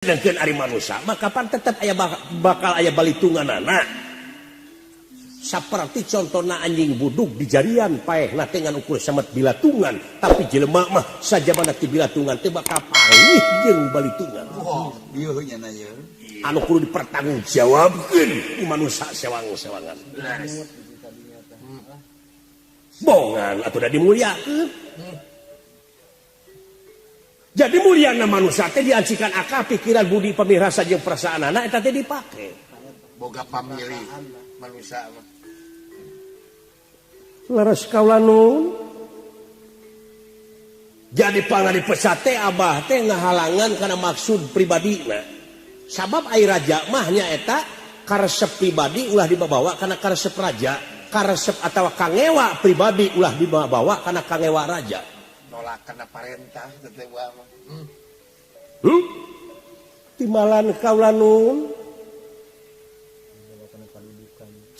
Sedangkan ari manusia maka pan tetep aya bakal aya balitunganana. Saperti contohna anjing buduk di jarian paehna teh ngan ukur samet bilatungan, tapi jelema mah sajabana ti bilatungan teh bakal panggih jeung balitungan. Oh, ieu nya na ieu. Anu kudu dipertanggungjawabkeun ku manusia sewang-sewangan. Bongan atuh da dimuliakeun. Jadi muliana manusia teh diancikan akal, pikiran, budi, pemirasa jeung perasaanana eta teh dipake. Boga pamilih manusia mah. Leres kaula nun. Jadi pangadipecat teh abah teh ngahalangan kana maksud pribadina. Sabab ai raja mah nyaeta karesep pribadi ulah dibawa kana karesep raja, karesep atawa kangewa pribadi ulah dibawa kana kangewa raja. Nolak kana parentah teh mah. Timalan kaula nun.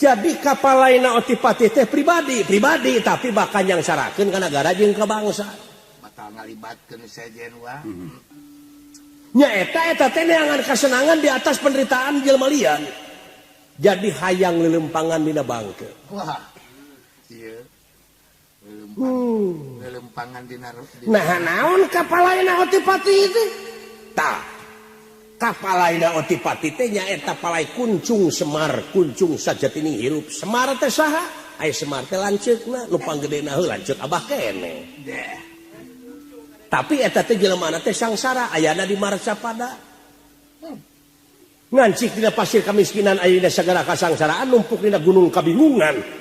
Jadi kapalaina otipati teh pribadi, pribadi tapi bakal nyangsarakeun ka nagara jeung ka bangsa. Bakal ngalibatkeun sejen wa. Nya eta eta teh neangan kasenangan di atas penderitaan jelema lian. Jadi hayang lelempangan dina bangke. Wah. Ieu. Lelempangan dina. Nah naon kapalaina otipati teh? Tah. Kapalaina otipati teh nyaeta palai kuncung Semar, kuncung sajatining hirup. Semar teh saha? Ai Semar teh lanceukna, nu panggedena heuh lanceuk abah keneh. Tapi eta teh jelemana teh sangsara ayana di Marcapada. Ngancik dina pasir kamiskinan aya dina sagala kasangsaraan numpuk dina gunung kabingungan.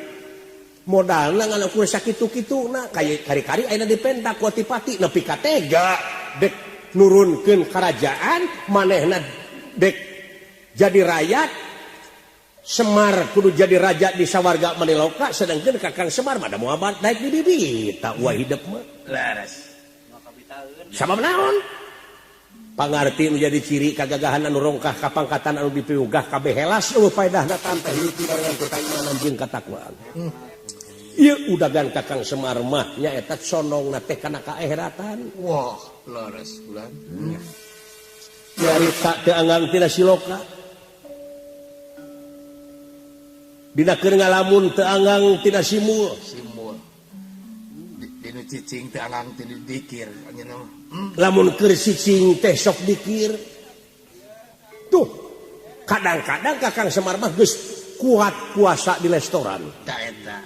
Modalna ngan ukur sakitu-kituna kari-kari ayana dipenta ku otipati nepi ka tega dek nurunkeun karajaan manehna dek jadi rakyat Semar kudu jadi raja di sawarga Maniloka sedangkeun Kakang Semar mah da moal naik di bibit tak wah hidup mah leres sabab naon pangarti nu jadi ciri kagagahan anu rongkah kapangkatan anu dipiugah kabeh helas eueuh paedahna tante hidup barengan kaimanan jeung katakwaan. Ieu udagan Kakang Semar mah nyaeta condongna teh kana kaakheratan. Wah, leres bulan. Nyarita teu anggang tina siloka. Dina keur ngalamun teu anggang tina simul. Simul. Dinu cicing teu anggang tina dikir anjeunna mah. Lamun keur cicing teh sok dikir. Tuh, kadang-kadang Kakang Semar mah geus kuat kuasa di restoran. Ta eta.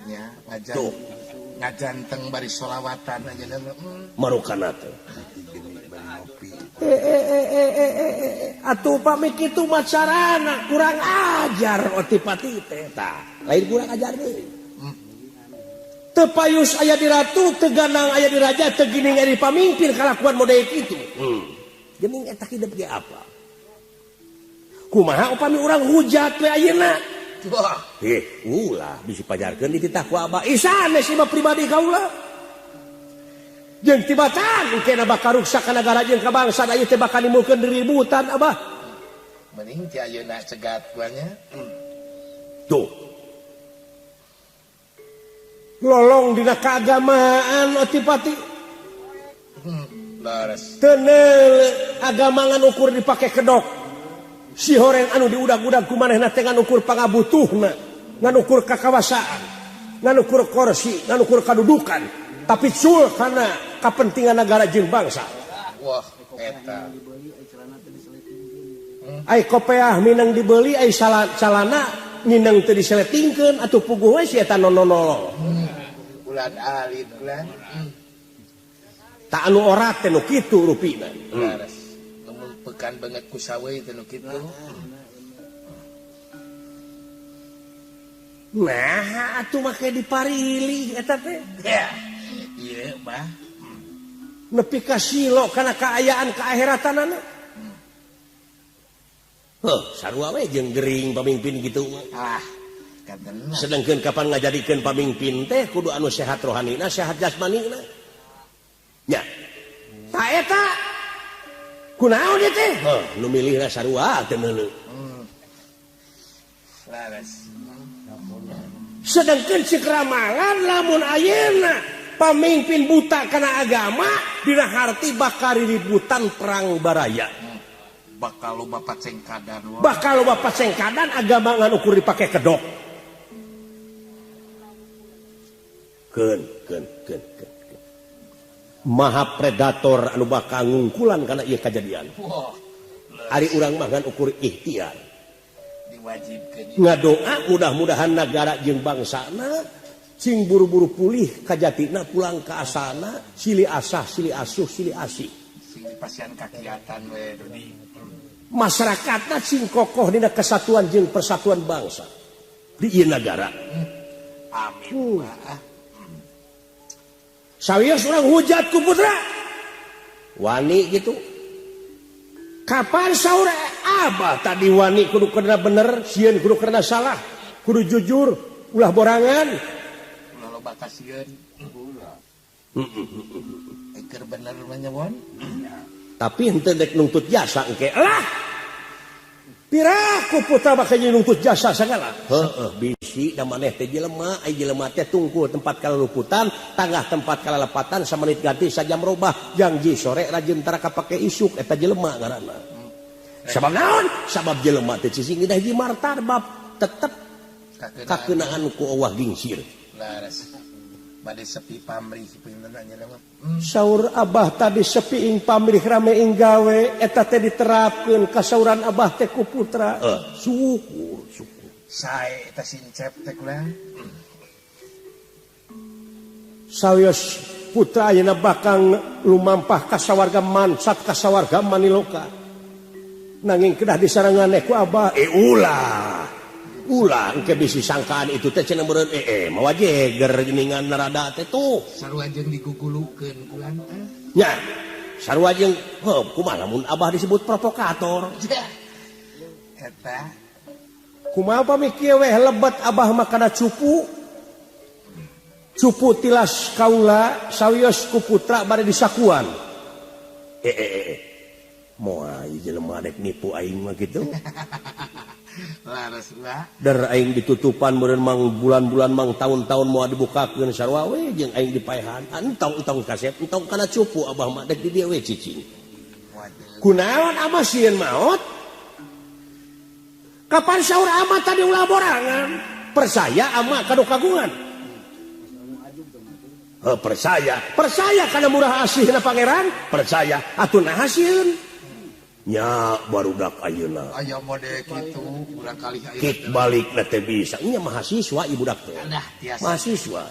Ya, ngajan. Tuh. Ngajanteng bari sholawatan aja marukana teh. Atuh pami kitu mah carana kurang ajar otipati teh tah. Lain kurang ajar deui. Teu payus aya di ratu, teu ganang aya di raja, teu gining aya di pamimpin kalakuan model kitu. Geuning eta hidup ge apa? Kumaha upami urang hujat we ayeuna? Wah. Ulah bisi pajarkeun dititah ku abah. Ih sanes ieu mah pribadi kaula. Jeung tibatan engkena bakal ruksak ka nagara jeung ka bangsa da ieu teh bakal nimbulkeun ributan abah. Mending ti ayeuna cegat banyak. Tuh. Lolong dina keagamaan otipati. Leres. Teuneu agama ngan ukur dipake kedok. Si horeng anu diudag-udag ku manehna teh ngan ukur pangabutuhna, ngan ukur kakawasaan, ngan ukur kursi, ngan ukur kadudukan, tapi cul kana kapentingan nagara jeung bangsa. Wah, eta. Ai kopeah minang dibeli, ai calana minang teu diseletingkeun atuh puguh we si eta nononolong. Ulan alit ulan. Tak anu orat teh nu kitu rupina. Leres. Pekan banget ku sawe teh nu kitu. Nah, atuh make diparilih eta teh. Ya. Ieu mah nepi ka silo kana kaayaan kaahiratanana. Heuh, sarua we jeung gering pamimpin kitu mah. Ah, katenna. Sedengkeun kapan ngajadikeun pamimpin teh kudu anu sehat rohanina, sehat jasmanina. Nya. Ta eta kunaon ieu teh? Heuh, nu milihna sarua teu meuleuh. Leres. Sedengkeun cik ramalan lamun ayeuna Pamimpin buta kana agama dina harti bakal ributan perang baraya. Bakal loba pacengkadan. Bakal loba pacengkadan agama ngan ukur dipake kedok. Keun keun keun keun. Maha predator anu bakal ngungkulan kana ieu kajadian. Ari urang mah ngan ukur ikhtiar. Diwajibkeun. Ngadoa mudah-mudahan nagara jeung bangsana sing buru-buru pulih kajatina pulang ka asana silih asah silih asuh silih asih sing dipasihan kakiatan we Dodi masyarakatna sing kokoh dina kesatuan jeung persatuan bangsa di ieu nagara. Amin. Sawios urang hujat ku putra wani gitu kapan saur abah tadi wani kudu kena bener sieun kudu kena salah kudu jujur ulah borangan bakasieun ulah keur bener mah nya won tapi henteu dek nuntut jasa engke lah piraku putra bakal nuntut jasa sagala heueuh bisi da maneh teh jelema ai jelema teh tungkul tempat kalaluputan tangah tempat kalalepatan samenit ganti sajam robah janji sore rajin tara kapake isuk eta jelema ngaranna sabab naon sabab jelema teh cicing dina hiji martabat tetep kakeunaan ku Allah gingsir. Bade sepi pamrih punten nya mah. Saur abah tadi sepi ing pamrih rame ing gawe eta teh diterapkeun ka sauran abah teh ku putra. Syukur syukur. Sae eta sincep teh kula. Sawios putra ayeuna bakal lumampah ka sawarga mancat ka sawarga maniloka. Nanging kedah disarangan ku abah ulah. Ulah engke bisi sangkaan itu teh cenah meureun mawa jeger geuningan narada teh tuh sarua jeung digugulukeun kulan teh nya sarua jeung heuh kumaha lamun abah disebut provokator eta kumaha pami kieu weh lebet abah mah kana cupu cupu tilas kaula sawios ku putra bade disakuan moal jelema dek nipu aing mah kitu. Der aing ditutupan meureun mang bulan-bulan mang tahun-tahun moal dibukakeun sarua we jeung aing dipaehan entong-entong kasep entong kana cupu abah mah dek di dieu we cicing. Kunaon abah sieun maot? Kapan saur ama tadi ulah borangan? Percaya ama kanu kagungan? Heuh percaya, percaya kana murah asihna pangeran? Percaya atuh naha sieun? Nya barudak ayeuna. Aya mode kitu urang kalih ayeuna. Kik balikna teh bisa. Nya mahasiswa ieu budak teh. Mahasiswa.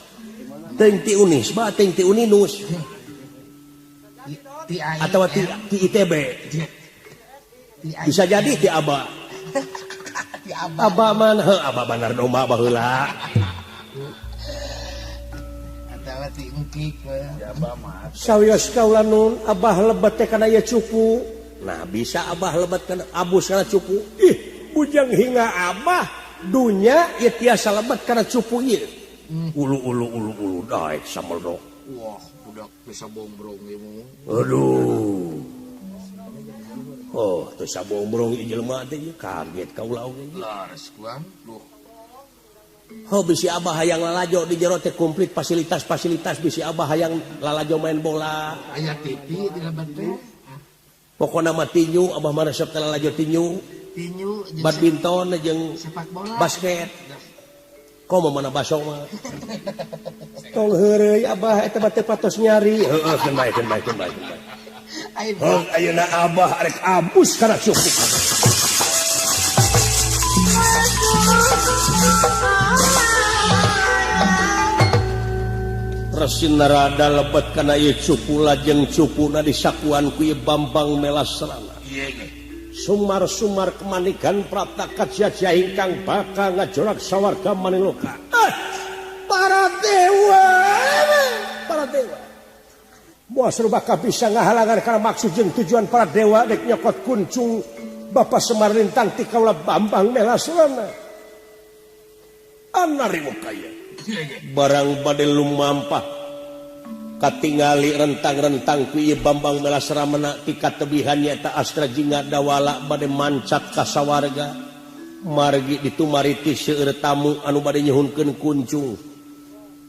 Teuing ti Unisba, teuing ti Uninus. Atawa ti ITB. Bisa jadi ti Aba. Ti Aba. Aba mana? Heuh, Aba banar domba baheula. Atawa ti Engkik we. Aba mah. Sawios kaula nun abah lebet teh kana ieu cupu. Nah bisa abah lebat kana abus kana cupu. Ih bujang hingga abah dunya ieu tiasa lebat kana cupu ieu. Ulu ulu ulu ulu daek sameldok. Wah budak bisa bombrong ieu. Aduh. Oh teu sabombrong ieu jelema teh kaget kaula oge. Lares kuang duh. Oh bisi abah hayang lalajo di jero teh komplit fasilitas-fasilitas bisi abah hayang lalajo main bola. Aya TV di lebat teh. Pokona mah tinju abah mah resep teh lalajo tinju. Tinju badminton jeung sepak bola. Basket. Komo mana basok mah. Tong heureuy abah eta mah teu patos nyari. Heueuh keun bae keun bae keun bae. Heuh ayeuna abah arek abus kana cupu. Resin narada lebet kana ieu cupu lajeng cupuna disakuan ku ieu Bambang Melasrana. Sumar-sumar kemanikan prapta kacia-cia ingkang bakal ngajorak sawarga maniloka. Para dewa, para dewa. Moal serba bisa ngahalangan kana maksud jeung tujuan para dewa dek nyokot kuncung Bapak Semar Lintang ti kaula Bambang Melasrana. Anarimo kaya. Barang bade lumampah katingali rentang-rentang ku ieu Bambang Melasrana ti katebihan nyaeta Astra Jingga Dawala bade mancat ka sawarga margi ditumariti seueur tamu anu bade nyuhunkeun kuncung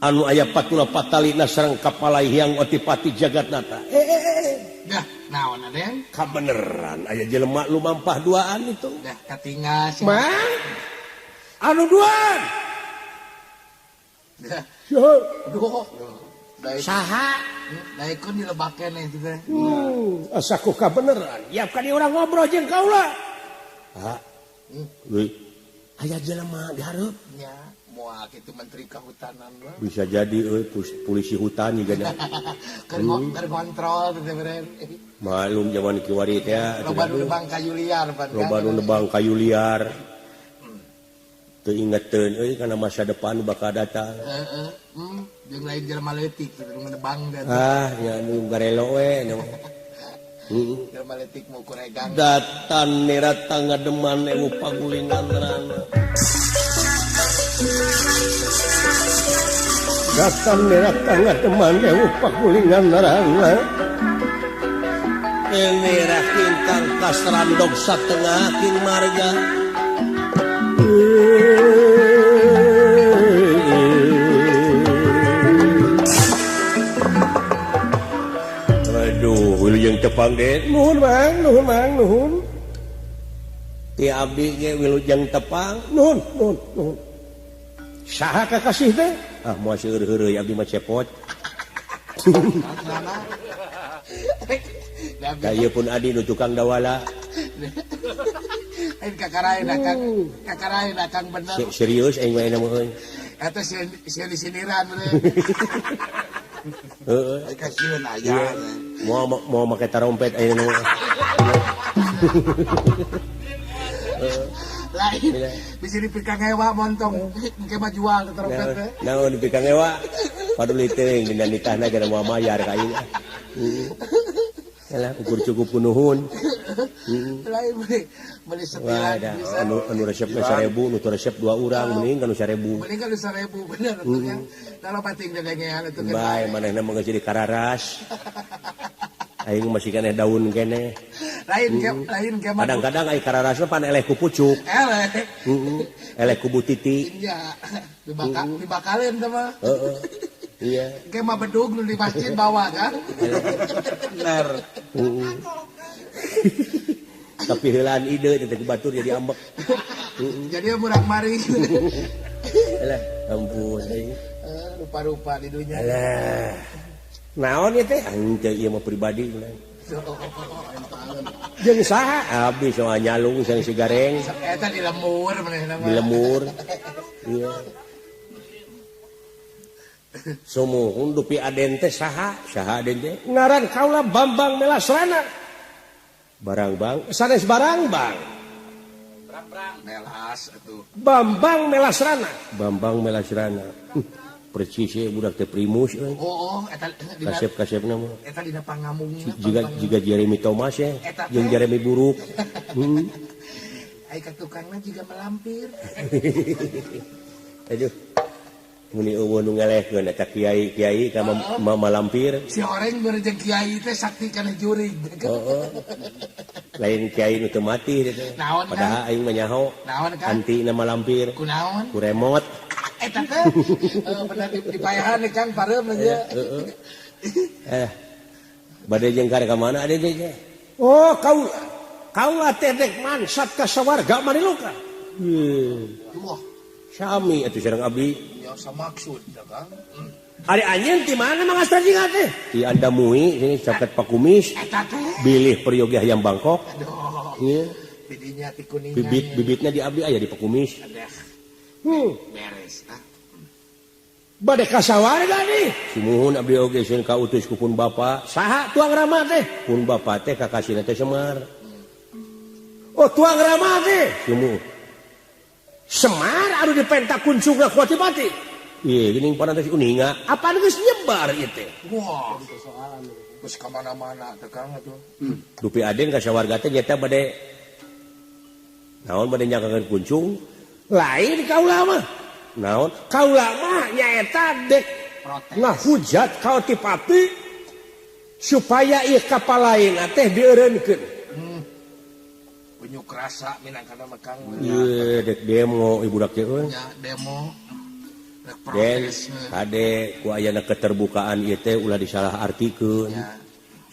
Anu aya patula patalina sareng kapala Hyang Otipati Jagatnata. Dah naon Aden? Kabeneran aya jelema lumampah duaan itu. Dah katingal sih. Mang anu duaan. Dah. Duh. Saha? Daekeun dilebakeun itu teh. Asa ku kabeneran. Yap ka di urang ngobrol jeung kaula. Ha. Euy. Aya jelema dihareup. Nya, moal kitu menteri kehutanan mah. Bisa jadi euy polisi hutan juga nya. Keur ngontrol teh beren. Malum zaman kiwari teh. Loba nu nebang kayu liar pan. Loba nu nebang kayu liar. Teu ingeteun euy kana masa depan bakal datang. Heeh. Jeung lain jelema leutik kitu nu nebang teh. Ah, nya nu garelo we. Jelema leutik mah ukur egang. Datan nirata ngademan ewu pagulingan rana. Datan nirata ngademan ewu pagulingan rana. Nirah kingkang kasrandog satengah king marga. Aduh, wilujeng tepang deh. Nuhun Mang, nuhun Mang, nuhun. Ti abdi ge wilujeng tepang, nuhun, nuhun, nuhun. Saha kakasih teh? Ah, moal seueur-heureuy abdi mah cepot. Da ieu pun adi nu tukang dawala. Aing kakaraeun akang, kakaraeun akang bener. Serius aing mah mah euy. Eta sieun disiniran bener. Heeh. Aing kasieun aya. Moal moal make tarompet ayeuna mah. Lain bisa dipikangewa montong engke mah jual tarompet teh. Naon dipikangewa? Paduli teuing dina nitahna gara moal mayar ka aing. Alah ukur cukup nuhun. Lain beli setilan bisa. Anu resepna 1000, nu resep 2 urang mending kan 1000. Mending kan 1000 bener atuh kan. Da loba ting dedengean atuh kan. Bae manehna mah geus jadi kararas. Aing masih keneh daun keneh. Lain ke lain ke kadang-kadang aing kararasna pan eleh ku pucuk. Eleh. Eleh ku butiti. Iya. Dibakaleun teh mah. Heeh. Iya. Ke mah bedug nu di masjid bawa kan. Bener. Tapi heulaan ide teh batur jadi ambek. Jadi murang mari. Alah, ampun aing. Rupa-rupa di dunya. Alah. Naon ieu teh? Henteu ieu mah pribadi. Jeung saha? Abdi soal nyalung sareng si Gareng. Eta di lemur manehna mah. Di lemur. Iya. Sumuhun dupi aden teh saha? Saha aden teh? Ngaran kaula Bambang Melasrana. Barangbang, sanes Barangbang. Barang-barang melas atuh. Bambang Melasrana. Bambang Melasrana. Persis ye budak teh primus euy. Oh, eta kasep-kasepna mah. Eta dina pangamungna. Jiga Jeremy Thomas ye, jeung Jeremy Buruk. Ai ka tukangna jiga melampir. Aduh. Muni eueuh nu ngelehkeun eta kiai-kiai ka malampir. Si oreng beureun kiai teh sakti kana jurig. Heeh. Lain kiai nu teu mati teh. Padahal aing mah nyaho. Antina malampir. Kunaon? Ku remote. Eta teh bener dipayahan Kang pareum aja. Heeh. Bade jeung ka mana ade teh? Oh, kau kaula teh dek mansat ka sawarga maniluka. Wah, sami atuh sareng abdi. Samaksud Kang. Ari anjeun ti mana Mang Astra teh? Ti Andamui sini caket Pakumis. Bilih peryogi hayam Bangkok. Aduh. Ieu. Bidinya ti Kuningan. Bibit-bibitna di abdi aya di Pakumis. Beres ah. Bade ka sawarga nih. Sumuhun abdi oge sieun kautus ku pun bapa. Saha tuang rama teh? Pun bapa teh kakasina teh Semar. Oh, tuang rama teh. Sumuhun. Semar anu dipenta kuncungna ku Otipati. Iya, geuning parantos uninga. Apaan geus nyebar ieu teh? Wah, geus ka mana-mana teh Kang atuh. Dupi aden ka sawarga teh nyata bade naon bade nyangkakeun kuncung? Lain kaula mah. Naon? Kaula mah nyaeta dek ngahujat ka Otipati supaya ieu kapal lain teh dieureunkeun. Unjuk rasa minangkana mah Kang. Ieu dek demo ieu budak teh euy. Nya demo. Den kade ku ayana keterbukaan ieu teh ulah disalahartikeun.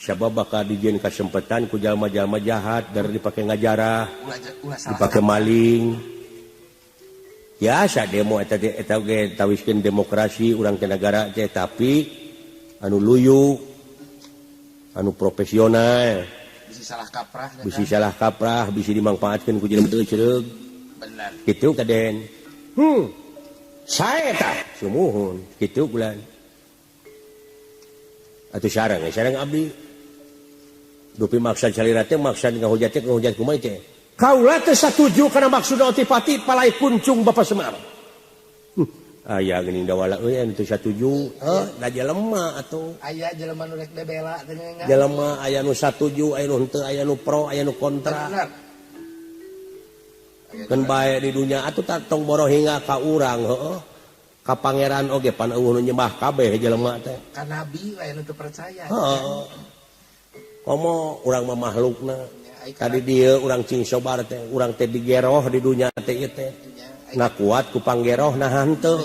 Sabab bakal dijieun kasempetan ku jalma-jalma jahat dari dipake ngajarah, dipake maling. Biasa demo eta teh eta ge tawiskeun demokrasi urang teh nagara teh tapi anu luyu, anu profesional. Bisi salah kaprah, bisi salah kaprah, bisi dimangfaatkeun ku jelema teu cereug. Bener. Kitu kaden. Sae tah sumuhun kitu bulan. Atuh sareng sareng abdi. Dupi maksad salira teh maksad ngahujat teh ngahujat kumaha teh. Kaula teh satuju kana maksudna Otipati palai kuncung Bapak Semar. Aya geuning dawala euy anu teu satuju. Heuh, da jelema atuh. Aya jelema nu rek bebela teh nya. Jelema aya nu satuju, aya nu henteu, aya nu pro, aya nu kontra. Keun bae di dunya atuh tong boro hingga ka urang heuh. Ka pangeran oge pan eueuh nu nyembah kabeh jelema teh. Ka nabi we anu teu percaya. Heeh. Komo urang mah makhlukna. Tadi dieu urang cing sobar teh, urang teh digeroh di dunya teh ieu teh. Na kuat ku panggeroh nah henteu.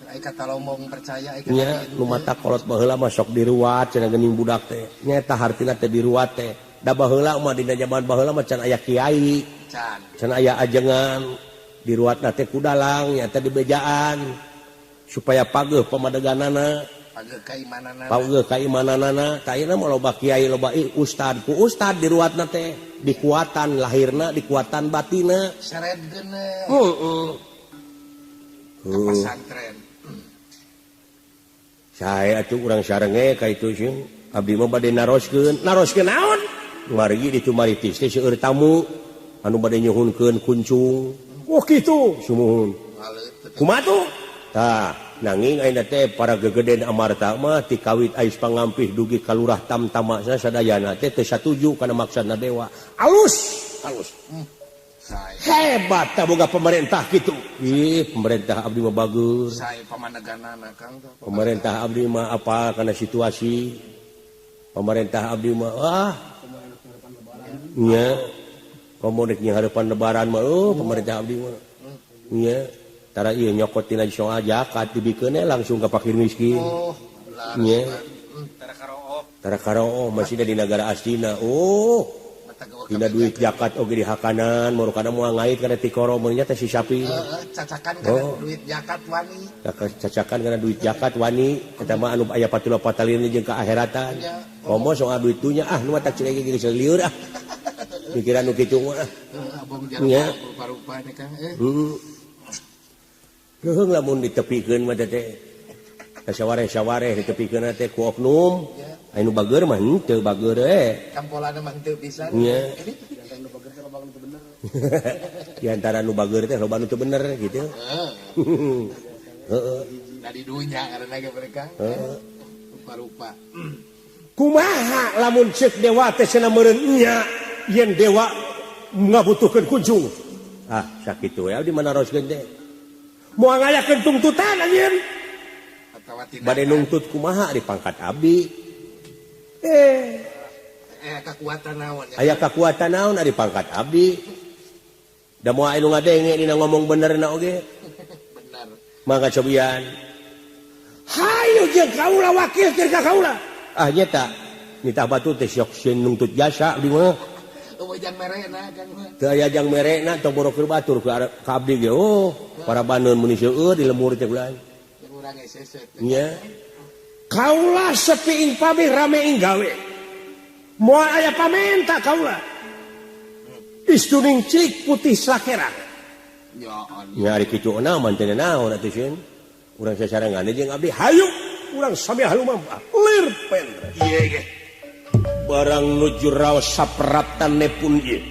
Ai kata lomong percaya ai nya nu mata kolot baheula mah sok diruat cenah geuning budak teh. Nyaeta hartina teh diruat teh. Da baheula mah dina jaman baheula mah can aya kiai. Can aya ajengan diruatna teh ku dalang nyaeta dibejaan supaya pageuh pamadeganana. Pageuh kaimananana. Pageuh kaimananana. Ka ayeuna mah loba kiai loba ustad ku ustad diruatna teh dikuatan lahirna dikuatan batina. Sered geuneuh. Heeh. Pesantren. Sae atuh urang sarenge ka itu sieun abdi mah bade naroskeun. Naroskeun naon? Margi di Tumaritis teh seueur tamu anu bade nyuhunkeun kuncung. Wah kitu sumuhun. Kumaha tuh? Tah, nanging ayeuna teh para gegeden Amarta mah ti kawit ais pangampih dugi ka lurah tamtama sadayana teh teu satuju kana maksudna dewa. Alus, alus. Hebat tah boga pemerintah kitu. Ih, pemerintah abdi mah bagus. Sae pamaneganana Kang. Pemerintah abdi mah apa kana situasi. Pemerintah abdi mah ah. Nya. Komo rek nyanghareupan lebaran mah oh pemerintah abdi mah. Nya. Tara ieu nyokot tina soal zakat dibikeun langsung ka fakir miskin. Oh, nya. Tara karoo. Tara karoo masih di negara astina. Oh. Dina duit zakat oge dihakanan, marukana moal ngait kana tikoro mun nya teh si sapi. Heeh, cacakan kana duit zakat wani. Cacakan kana duit zakat wani, eta mah anu aya patula patalina jeung ka akhiratan. Komo soal duit dunya ah nu mah tak cilege geus lieur ah. Pikiran nu kitu mah. Heeh, abong jalma rupa-rupa teh Kang. Heeh. Heuh lamun ditepikeun mah teh. Sawareh-sawareh ditepikeun teh ku oknum. Anu bager mah henteu bager we. Kampolana mah henteu pisan. Nya. Di antara nu bager teh loba nu teu bener. Di antara nu bager teh loba nu teu bener gitu. Heeh. Da di dunya karena ge mereka. Rupa-rupa. Kumaha lamun ceuk dewa teh cenah meureun nya yen dewa ngabutuhkeun kunjung. Ah, sakitu we abdi mah naroskeun teh. Moal ngayakeun tungtutan anjeun. Bade nungtut kumaha di pangkat abdi. Kekuatan naon ya. Aya kekuatan naon ari pangkat abdi. Da moal anu ngadenge dina ngomong bener na oge. Bener. Mangga cobian. Hayu jeung kaula wakil keur ka kaula. Ah nyeta. Nitah batu teh sok sieun nungtut jasa abdi mah. Eueuh jang merena Kang mah. Teu aya jang merena tong boro keur batur ka abdi ge. Oh, para baneun mun seueur di lemur teh ulah. Urang ge seset. Nya. Kaula sepi ing pamih rame ing gawe. Moal aya pamenta kaula. Istuning cik putih sakerang. Ya ari kitu naon teh naon atuh sieun. Urang sasarengan jeung abdi hayu urang sami halumampah lir pentres. Ieu ge. Barang nuju raos sapraptane pun ieu.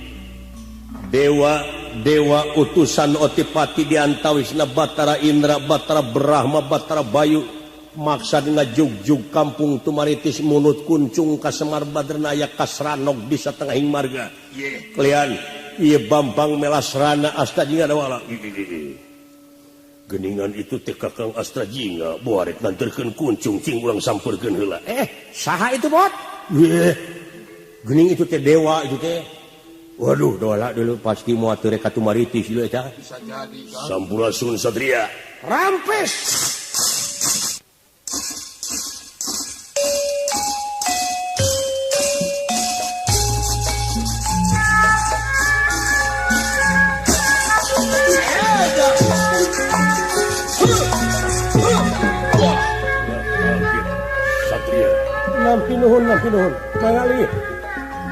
Dewa dewa utusan Otipati diantawisna Batara Indra, Batara Brahma, Batara Bayu maksa dina jugjug kampung Tumaritis munut kuncung ka Semar Badranaya kasranog di satengahing marga. Kalian ieu Bambang Melasrana Astajinga dawala. Geningan itu teh Kakang Astajinga boarek nganterkeun kuncung cing urang sampeurkeun heula. Saha itu bot? Gening itu teh dewa itu teh. Waduh, dola dulu pasti mau teu rek ka Tumaritis ieu eta. Bisa jadi kan. Sampurasun Satria. Rampes. Nampi nuhun nampi nuhun. Mangga linggih.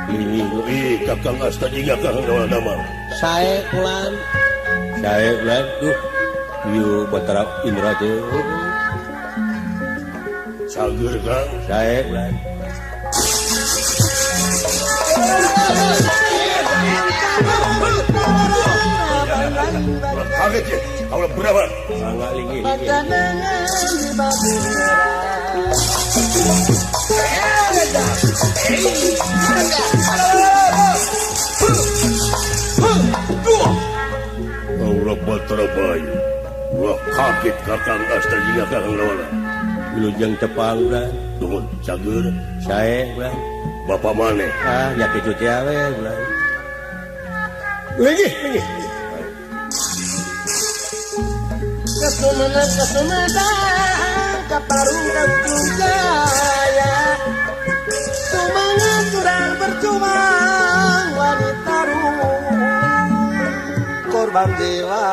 Linggih Kakang Asta jiga Kakang Dawala Damar. Sae ulan. Sae ulan duh. Ieu Batara Indra teh. Cager Kang. Sae ulan. Kaget ya, kaula berapa? Mangga linggih. Kaula Batara Bayu. Ulah kaget Kakang Asta jiga Kakang Dawala. Wilujeng tepang ulah. Nuhun cager. Sae ulah. Bapak maneh? Ah, nya kitu teh we ulah. Linggih, linggih. Kesumenang kesumenang kaparungkan jaya. Sumangat kurang berjuang wanita korban jiwa.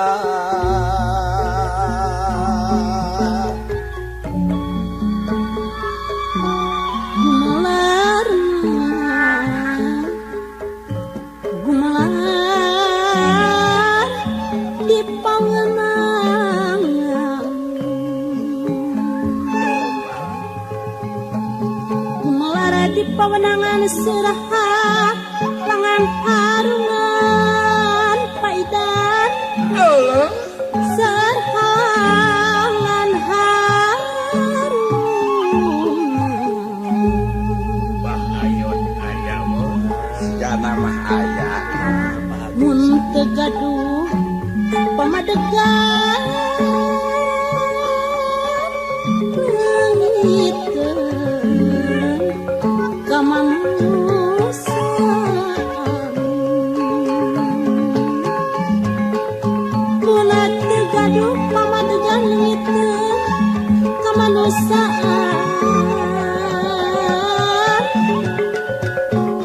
Gumelar gumelar di pangenangan gumelar di pawenangan serahat langan harungan paidan serhangan harungan Bahayon aya mah jana mah aya mun teu gaduh pamadegan leungiteun kamanusiaan mun teu gaduh pamadegan leungiteun kamanusiaan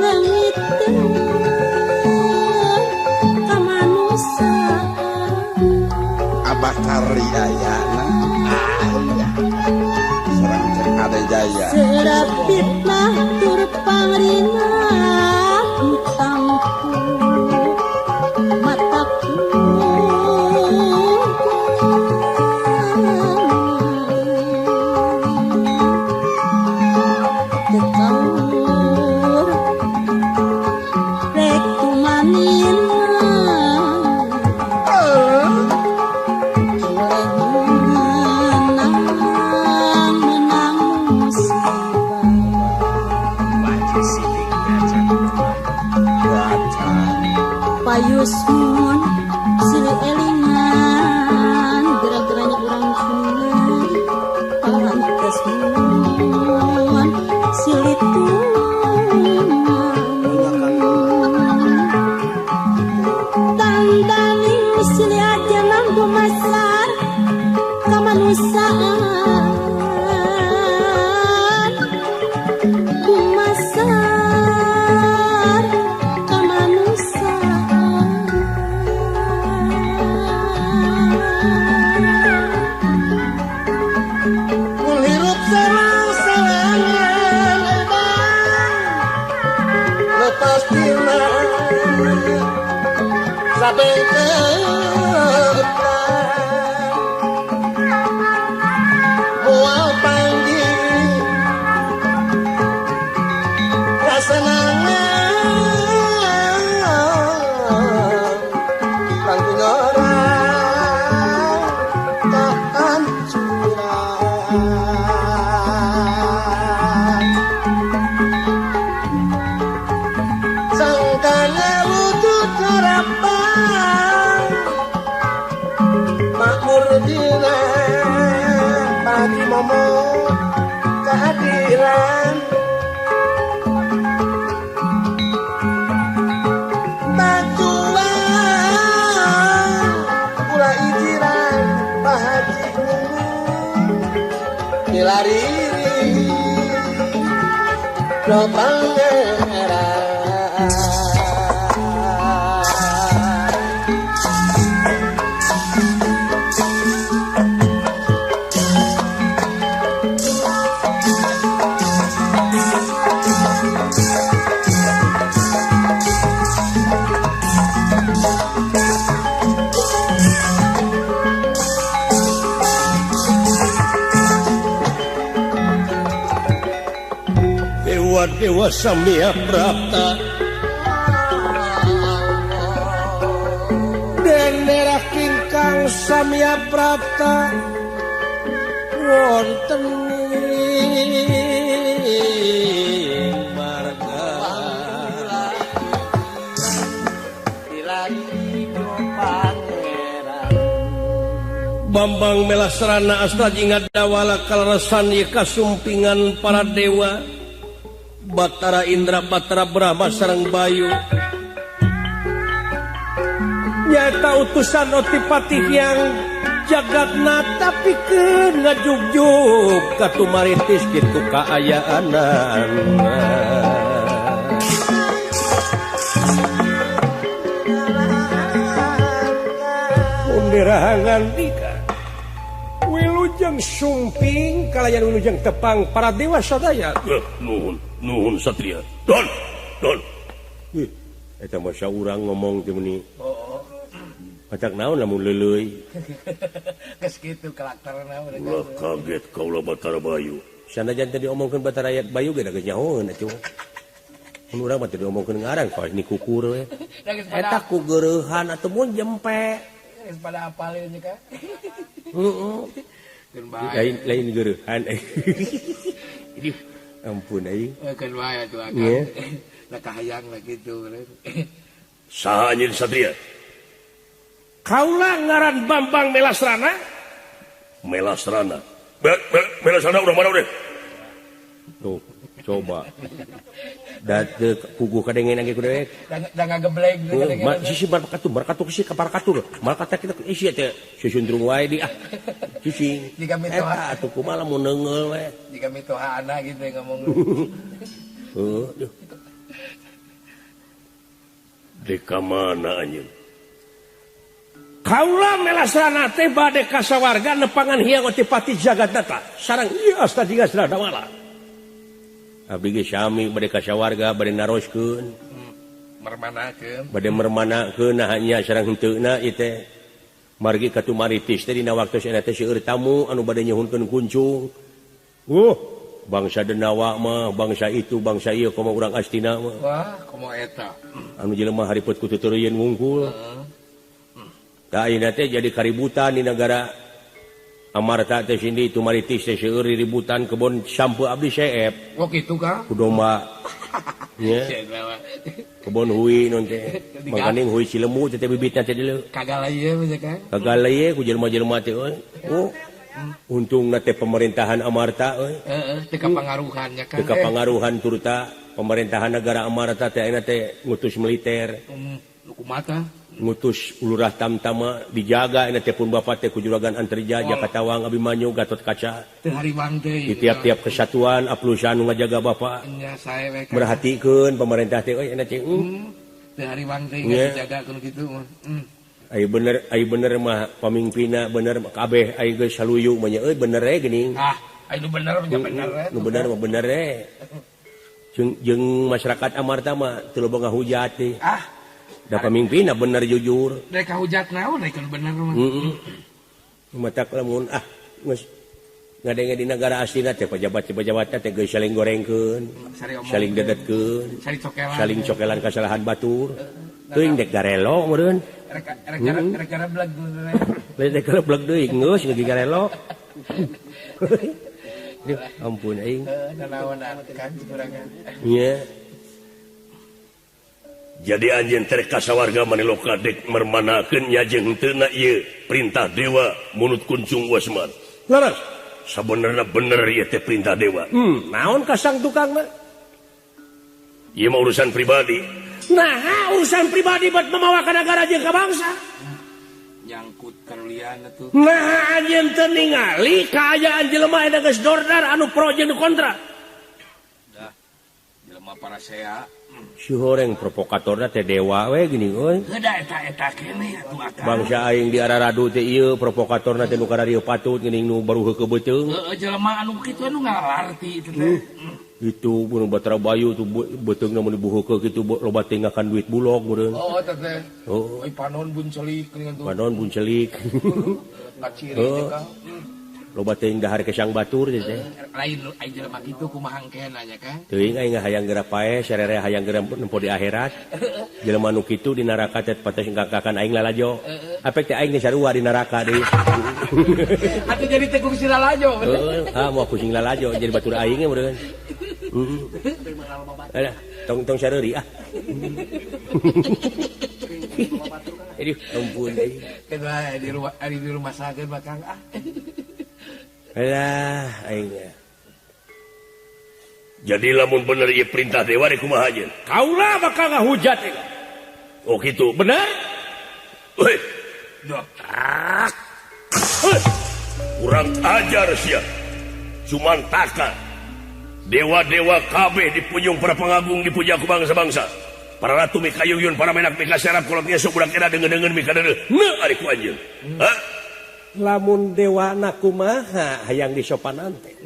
leungiteun kamanusiaan. Abah Kari ayana aya sareng Cek Ade Jaya Serap fitnah tur pangrina hutangku mataku teu kaur rek tumanina menang menang musibah. Payusmun silih elingan gerak-geranya urang kuningan pantes mun silih tuman tandaning silih ajanan dumasar kamanusiaan dumasar kamanusiaan. Mun hirup sareng-sarengan edan lepas tina saben ketan moal panggih kasenangan kanggo nyorang kahancuran sangkana wujud harapan makmur dina pagi momo keadilan bantuan ulah ijiran Pak Haji dilariri do pangeran. dewa-dewa samia prapta dendera kingkang samia prapta wonten ing marga Bambang Melasrana Astra Jingadawala kaleresan ieu kasumpingan para dewa Batara Indra Batara Brahma sareng Bayu nyaeta utusan Otipati yang jagatna tapi keun ngajugjug katumaritis kitu kaayaanana. Undirahangan dika wilujeng sumping kalayan wilujeng tepang para dewa sadaya. Nuhun nuhun satria. Don don. Ih, eta mah saurang ngomong teh meuni. Pacak naon lamun leuleuy. Geus kitu karakterna urang. Ulah kaget kaula Batara Bayu. Sanajan teh diomongkeun Batara Bayu ge da geus nyahoeun atuh. Mun urang mah teu diomongkeun ngaran kawas ni kukur we. Eta ku geureuhan atuh mun jempe. Geus pada apal ieu nya ka. Heeh. Lain lain geureuhan. Aduh, ampun aing. Keun wae atuh akang. Da kahayang lah kitu. Saha anjeun satria? Kaula ngaran Bambang Melasrana. Melasrana. Melasrana urang mana udah? Tuh, coba. Da teu puguh kadengen ge ku dewek. Da ngagebleng kadengen. Sisi barkatu barkatu sisi kaparkatur. Malkata kita isi teh susundrung wae di ah. Sisi. Jika mitoha atuh kumaha lamun neungeul we. Jika mitoha ana gitu ngomong. Heuh. Di ka mana anjeun? Kaula Melasrana teh bade kasawarga nepangan Hyang Otipati Jagatnata sareng ieu asta Jingasra Dawala. Abdi ge sami bade kasawarga bade naroskeun. Mermanakeun. Bade mermanakeun nah nya sareng henteuna ieu teh. Margi katumaritis teh dina waktu eta teh seueur tamu anu bade nyuhunkeun kuncung. Bangsa Denawa mah, bangsa itu, bangsa ieu komo urang Astina mah. Wah, komo eta. Anu jelema haripet ku tuturieun wungkul. Tah ayeuna teh jadi kaributan di negara Amarta teh sindi tumaritis teh seueur ributan kebon sampeu abdi seep. Oh kitu ka? Ku domba. Nya. Kebon hui non teh. Mangkaning hui Cilemu teh bibitna teh deuleu. Kagala ieu mah ka. Kagala ieu ku jelema-jelema teh euy. Oh. Untungna teh pemerintahan Amarta euy. Heeh, teu kapangaruhan nya kan. Teu kapangaruhan turta pemerintahan negara Amarta teh ayeuna teh ngutus militer. Kumaha? Ngutus lurah tamtama dijaga ayeuna teh pun bapak teh ku juragan Antarja Jakatawang Abimanyu Gatot Kaca. Teu hariwang teh. Di tiap-tiap kesatuan aplusan nu ngajaga bapak. Nya sae we. Merhatikeun pemerintah teh euy ayeuna teh. Teu hariwang teh dijaga kudu kitu mah. Ai bener mah pamimpinna bener kabeh ai geus saluyu mah nya euy bener we geuning. Ah, ai nu bener mah bener we. Nu bener mah bener we. Jeung masyarakat Amarta mah teu loba ngahujat teh. Ah. Da pamimpinna bener jujur. Rek hujat naon rek bener mah. Heeh. Matak lamun ah geus ngadenge di negara aslina teh pejabat-pejabat teh geus saling gorengkeun, saling dedetkeun, saling cokelan kasalahan batur. Teuing dek garelo meureun. Rek garebleg deui. Rek garebleg deui geus geus garelo. Duh, ampun aing. Nanaon kan kurangan. Nya. Jadi anjeun teh kasawarga maniloka dek mermanakeun nya jeung henteu na ieu perintah dewa munut kuncung Wasman. Laras, sabenerna bener ieu teh perintah dewa. Naon kasang tukangna? Ieu mah urusan pribadi. Nah, urusan pribadi buat memawa ka nagara jeung ka bangsa. Nyangkut karulian atuh. Nah, anjeun teu ningali kaayaan jelema eta geus dordar anu pro jeung kontra. Dah, jelema parasea. Si horeng provokatorna teh dewa we gini euy. Heuh da eta-eta keneh atuh akang. Bangsa aing di Araradu teh ieu provokatorna teh nu kararieu patut geuning nu baru heukeut beuteung. Heueuh jelema anu kitu anu ngalarti itu teh. Itu mun Batara Bayu tuh beuteungna mun dibuheukeun kitu loba teh ngakan duit bulog meureun. Oh eta teh. Heeh. Euy panon buncelik geuningan tuh. Panon buncelik. Ngaciri teh Kang. Loba teuing dahar kesang batur teh. Lain aing jelema kitu kumaha engkena nya Kang. Teuing aing hayang geura paeh sarere hayang geura nempo di akhirat. Jelema nu kitu di neraka teh pates ngangkakan aing lalajo. Apek teh aing geus sarua di neraka deui. Atuh jadi teh kungsi lalajo. Heeh, ah moal pusing lalajo jadi batur aing ge meureun. Heeh. Alah, tong-tong sareuri ah. Aduh, ampun deui. Kedua di rumah sakit mah Kang ah. Alah, aing. Jadi lamun bener ieu perintah dewa rek kumaha ajeun? Kaula bakal ngahujat ieu. Oh kitu, bener? Hei. Kurang ajar sia. Sumantaka. Dewa-dewa kabeh dipunjung para pengagung dipuja ku bangsa-bangsa. Para ratu mikayuyun, para menak mikaserap kolot ngesuk budak era deungeun-deungeun mikadeudeuh. Neu ari ku anjeun. Hah? Lamun dewana kumaha hayang disopanan teh.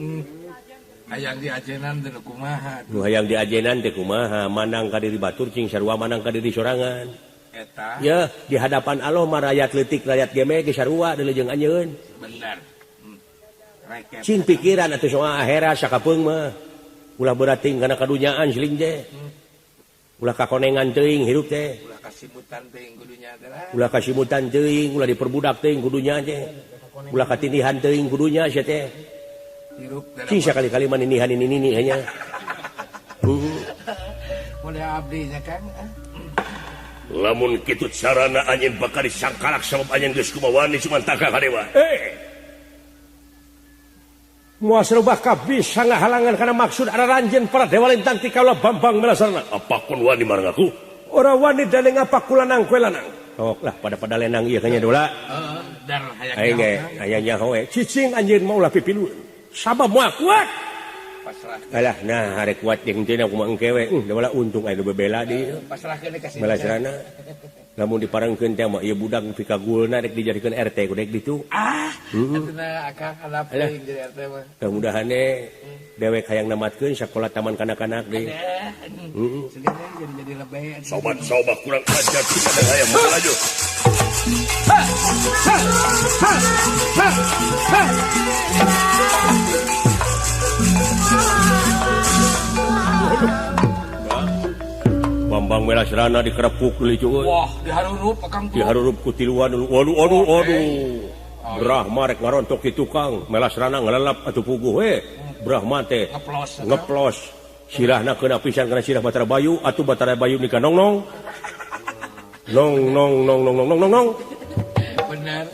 Hayang diajenan teh kumaha. Nu hayang diajenan teh kumaha, manang ka diri batur cing sarua manang ka diri sorangan. Eta. Ya, di hadapan Allah mah rakyat leutik rakyat geme ge sarua deuleu jeung anjeun. Bener. Cing pikiran atuh soal akhirat sakapeung mah. Ulah berat teuing kana kadunyaan siling teh. Ulah kakonengan teuing hirup teh. Ulah kasimutan teuing kudunya teh lah. Ulah kasimutan teuing, ulah diperbudak teuing kudunya teh. Ulah katindihan teuing kudunya sia teh. Hirup cing sakali-kali mah ninihan nini hanya. Boleh abdi nya Kang. Lamun kitu carana anjeun bakal disangkalak sabab anjeun geus kumawani sumantaka ka dewa. Moal serubah kabisa ngahalangan kana maksud araranjeun para dewa lintang ti kaula Bambang Melasarana. Apakun wani marang aku? Ora wani dening apa kulanang kowe lanang. Sok lah pada-pada lenang ieu kanya dola. Heeh, dar hayang aing ge hayang nyaho we. Cicing anjeun mah ulah pipilueun. Sabab moal kuat. Pasrah. Alah nah arek kuat jeung teu kumaha engke we. Dola untung aya nu bebela di. Pasrahkeun ka si Melasarana. Lamun diparengkeun teh mah ieu budak pikagulna rek dijadikeun RT ku rek ditu. Ah, atuh akang alap teuing jadi RT mah. Mudah-mudahan dewek hayang namatkeun sakola taman kanak-kanak deui. Heeh. Jadi lebih. Sobat-sobat kurang ajar kita hayang melaju. Ha ha ha ha ha. Bambang Melasrana dikerepuk deui cuy. Wah, diharurup akang tuh. Diharurup ku tiluan. Waduh aduh aduh. Brahma rek ngarontok di tukang, Melasrana ngelelap atuh puguh we. Brahma teh ngeplos. Ngeplos. Sirahna keuna pisan kana sirah Batara Bayu, atuh Batara Bayu nikah nong nong. Nong nong nong nong nong nong nong. Bener.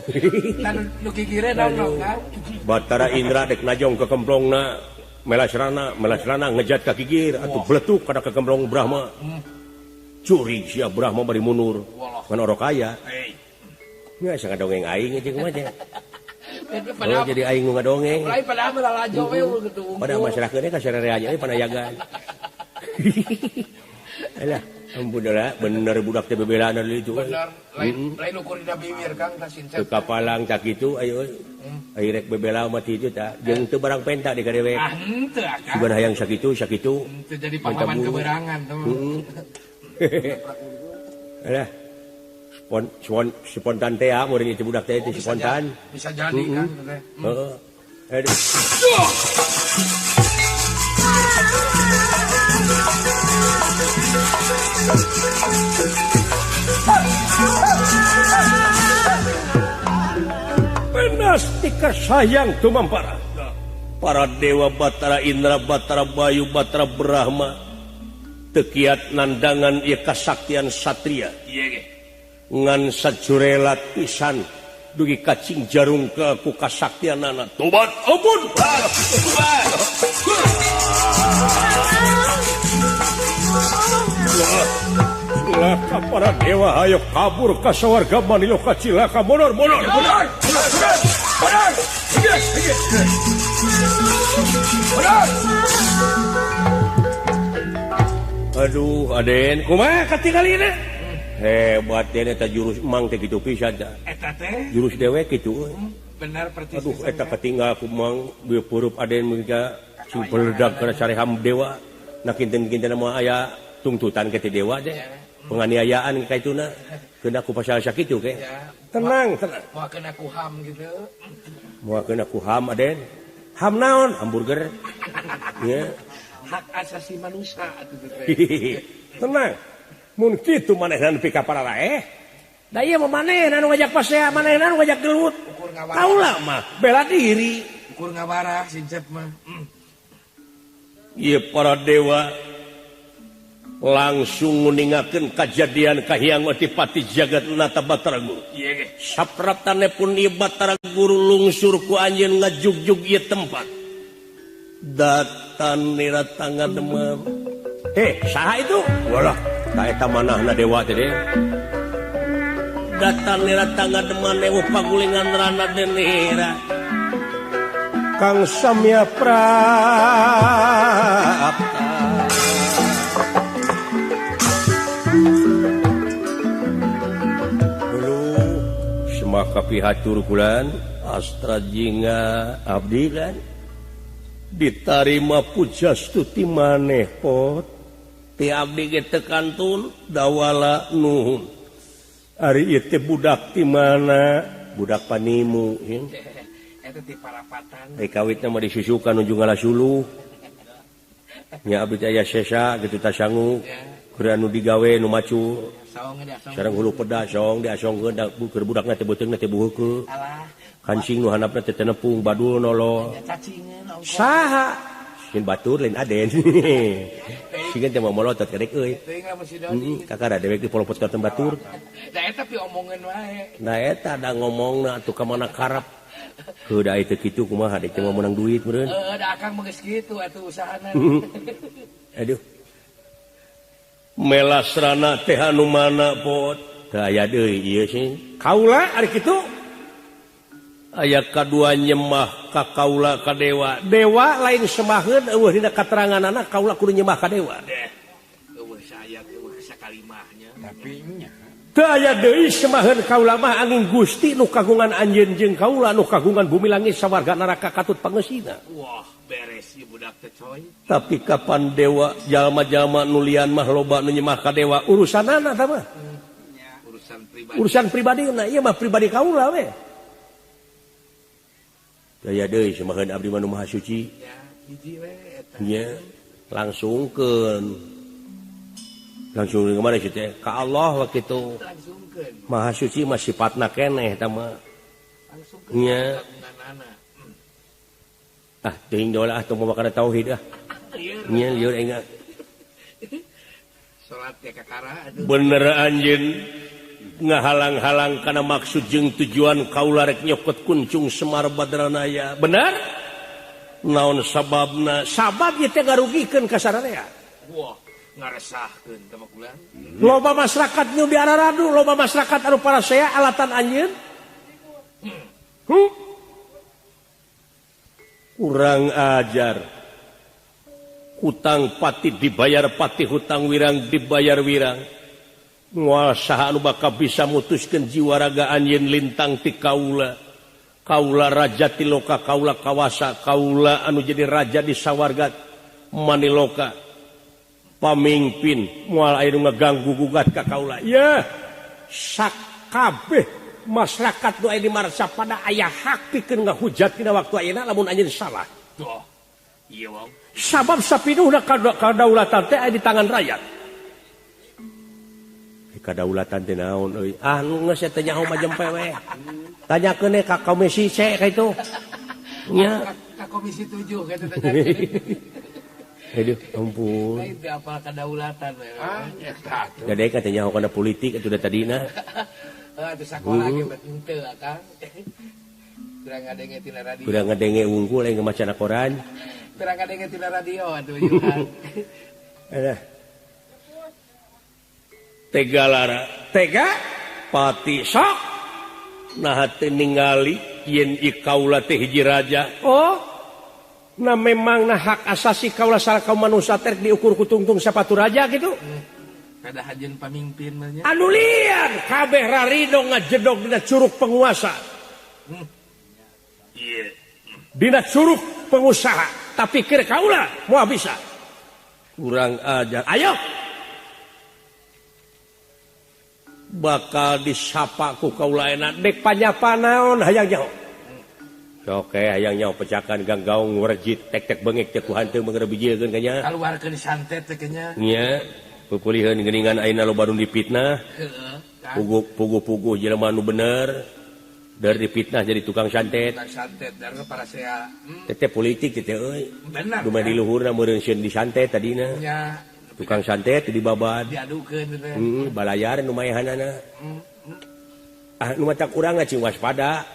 Tan nu gigire nong nong kan. Batara Indra dek najong ke kemplongna Melasrana, Melasrana ngejat ka gigir atuh bletuk kana kekemplong Brahma. Curi sia Brahma bari mundur. Ngan orok kaya. Nya sangat dongeng aing jeung kumaha teh. Oh, jadi aing nu ngadongeng. Lain padahal mah lalajo we kitu. Pada masyarakatnya ka sararea aja panayagan. Alah, ampun lah, bener budak teh bebelaan deui itu. Bener, lain lain ukur dina bibir Kang tah sincet. Teu kapalang tak kitu ayo. Ayo rek bebela mah ti itu tah. Jeung teu barang penta di ka dewek. Ah henteu akang. Sugan hayang sakitu sakitu. Teu jadi pahaman keberangan tuh. Alah. Spontan teh ah meureun itu budak teh spontan. Bisa jadi kan teh. Heeh. Aduh. Penas tikar sayang tumampara. Para dewa Batara Indra, Batara Bayu, Batara Brahma tekiat nandangan ieu kasaktian satria. Ieu ge. Ngan sajurelat pisan dugi kacing jarung ke ku kasaktianana. Tobat ampun. Cilaka para dewa ayo kabur ka sawarga maniloka cilaka mundur mundur mundur. Mundur. Mundur. Aduh Aden kumaha katingalina? Hebat deh eta jurus emang teh kitu pisan tah. Eta teh jurus dewek kitu. Bener persis. Aduh eta katinggal ku mang bieu purup Aden mungka sing beledag kana sareham dewa. Nah kinten-kinten mah aya tungtutan ke ti dewa teh. Penganiayaan kaituna kena ku pasal sakitu ke. Tenang, tenang. Moal kena ku HAM gitu. Moal kena ku HAM Aden. HAM naon? Hamburger. Ya. Hak asasi manusia atuh teh. Tenang. Mun kitu manehna nepi ka pararaeh. Da ieu mah manehna nu ngajak pasea, manehna nu ngajak gelut. Kaula mah bela diri. Ukur ngawarah sincep mah. Ieu para dewa langsung nguningakeun kajadian Kahiyang Otipati Jagat Nata Batara Guru. Sapraptane pun ieu Batara Guru lungsur ku anjeun ngajugjug ieu tempat. Datan nira tangan demam. Saha itu? Walah, ka eta manahna dewa teh. Datan nira tangan demam ewuh pagulingan rana denira. Kang Samya Prapta. Maka pihatur kulan astra jingga abdi kan ditarima pujastuti maneh pot ti abdi ge teu kantun dawala nuhun ari ieu teh budak ti mana budak panimu eta ti parapatan ari kawitna mah disusukan nuju ngalasuluh nya abdi teh aya sesa kitu tasangu keur anu digawe nu macul sareng hulu pedas song diasongkeun da keur budakna teh beuteungna teh buheukeun kancing nu handapna teh tenepung badul nolol saha sin batur lain aden sieun teh molotot kadek euy kakara dewek dipolopot ka teu batur da eta pi omongeun wae da eta da ngomongna atuh ka mana karep heuh da teu kitu kumaha dek teh meunang duit meureun heuh da akang mah geus kitu atuh usahana aduh melasrana teh anu mana pot teu aya deui ieu sih kaula ari kitu aya kadua nyembah ka kaula ka dewa dewa lain semaheun eueuh dina kateranganana kaula kudu nyembah ka dewa eueuh saayat eueuh sakalimahnya tapi nya teu aya deui semaheun kaula mah angin Gusti nu kagungan anjeun jeung kaula nu kagungan bumi langit sawarga neraka katut pangeusina. Wah beres ieu budak teh coy. Tapi kapan dewa jalma-jalma nu lian mah loba nu nyembah ka dewa urusanana tah mah. Urusan pribadi. Urusan pribadi na ieu mah pribadi kaula we. Daya deui semaheun abdi mah nu maha suci. Ya, hiji we eta. Nya, langsungkeun. Langsung ke mana sih teh? Ka Allah we kitu. Langsungkeun. Maha suci mah sifatna keneh eta mah. Langsungkeun. Nya. Ah, teuing dola ah tong mawa kana tauhid ah. Nya lieur aing. Salat teh kakara aduh. Bener anjeun ngahalang-halang kana maksud jeung tujuan kaula rek nyokot kuncung Semar Badranaya. Bener? Naon sababna? Sabab ieu teh ngarugikeun ka sararea. Wah, ngaresahkeun teh mah kula. Loba masyarakat nu diararadu, loba masyarakat anu parasea alatan anjeun. Kurang ajar. Hutang pati dibayar pati, hutang wirang dibayar wirang. Moal saha anu bakal bisa mutuskeun jiwa raga anjeun lintang ti kaula. Kaula raja ti loka, kaula kawasa, kaula anu jadi raja di sawarga maniloka. Pamingpin moal aya nu ngaganggu gugat ka kaula. Yeuh, sakabeh masyarakat nu aya di marsa pada aya hak pikeun ngahujat dina waktu ayeuna lamun anjeun salah. Tuh. Ieu wong. Sabab sapinuhna kadaulatan teh aya di tangan rakyat. Kadaulatan teh naon euy? Ah nu geus teh nyaho mah jempe we. Tanyakeun we ka komisi C ka itu. Nya ka komisi 7 kitu teh. Aduh, ampun. Lain teh apal kadaulatan we. Ah, eta atuh. Jadi ka teh nyaho kana politik atuh da tadina. Atuh sakola ge bet henteu akang. Kurang ngadenge tina radio. Kurang ngadenge unggul aing maca koran. Kurang ngadenge tina radio atuh yuhan. Alah. Tega lara, tega pati sok. Nah teu ningali yen i kaula teh hiji raja. Oh. Nah memang nah hak asasi kaula salah kaum manusia teh diukur ku tungtung sapatu raja gitu. Kada hajeun pamimpin mah nya. Anu lian kabeh rarido ngajedog dina curug penguasa. Iya. Dina curug pengusaha, tapi keur kaula moal bisa. Kurang ajar. Ayo. Bakal disapa ku kaula enak dek panyapa naon hayang nyaho. Oke hayang nyaho pecakan ganggaung werjit tek-tek bengek teh ku hantu mangrebijieun kanya. Kaluarkeun santet teh nya. Nya, pupuliheun geuningan ayeuna loba nu dipitnah. Heeh. Puguh-puguh jelema nu bener. Dari dipitnah jadi tukang santet. Tukang santet dari para sea. Teteh politik teteh euy. Benar. Dumeh di luhurna meureun sieun disantet tadina. Nya. Tukang santet dibabad. Diadukeun teh. Heeh, balayar nu maehanana. Ah nu matak urang cing waspada.